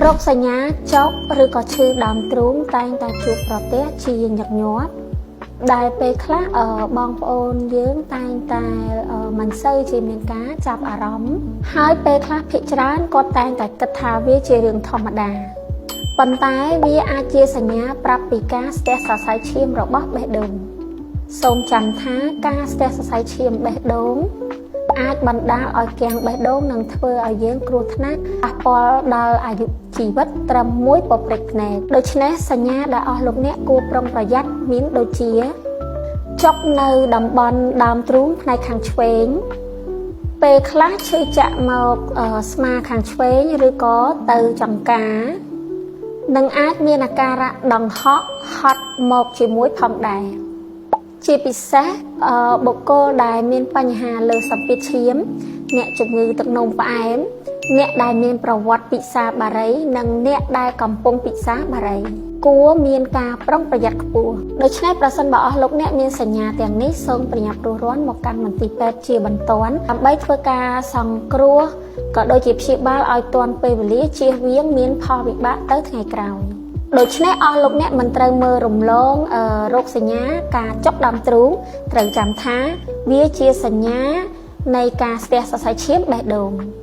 រោគសញ្ញាចុកឬក៏ឈឺដើមទ្រូងតែងតែជួបប្រទះជាញឹកញាប់ដែលពេលខ្លះបងប្អូនយើងតែងតែមិនសូវជាមានការចាប់អារម្មណ៍ហើយពេលខ្លះភាគច្រើនគាត់តែងតែគិតថាវាជារឿងធម្មតាប៉ុន្តែវាអាចជាសញ្ញាប្រាប់ពីការស្ទះសរសៃឈាមរបស់បេះដូងសូមចាំថាការស្ទះសរសៃឈាមបេះដូងអាចបណ្ដាលឲ្យគាំងបេះដូងនិងធ្វើឲ្យយើងគ្រោះថ្នាក់ប៉ះពាល់ដល់អាយុជីវិតត្រឹមមួយពព្រិចភ្នែកដូច្នេះសញ្ញាដែលអស់លោកអ្នកគួរប្រុងប្រយ័ត្នមានដូចជាចុកនៅតំបន់ដើមទ្រូងផ្នែកខាងឆ្វេងពេលខ្លះឈឺចាក់មកស្មាខាងឆ្វេងឬក៏ទៅចង្កានិងអាចមានអាការៈដង្ហក់ហត់មកជាមួយផងដែរជាពិសេសបុគ្គលដែលមានបញ្ហាលើសម្ពាធឈាមអ្នកជំងឺទឹកនោមផ្អែមអ្នកដែលមានប្រវត្តិពិសាបារីនិងអ្នកដែលកំពុងពិសាបារីគួរមានការប្រុងប្រយ័ត្នខ្ពស់ដូច្នេះប្រសិនបើអស់លោកអ្នកមានសញ្ញាទាំងនេះសូមប្រញាប់រួសរាន់មកកាន់មន្ទីរពេទ្យជាបន្ទាន់ដើម្បីធ្វើការសង្គ្រោះក៏ដូចជាព្យាបាលឲ្យទាន់ពេលវេលាជៀសវាងមានផលវិបាកទៅថ្ងៃក្រោយដូច្នេះអស់លោកអ្នកមិនត្រូវមើលរំលងរោគសញ្ញាការចុកដើមទ្រូងត្រូវចាំថាវាជាសញ្ញានៃការស្ទះសរសៃឈាមបេះដូង។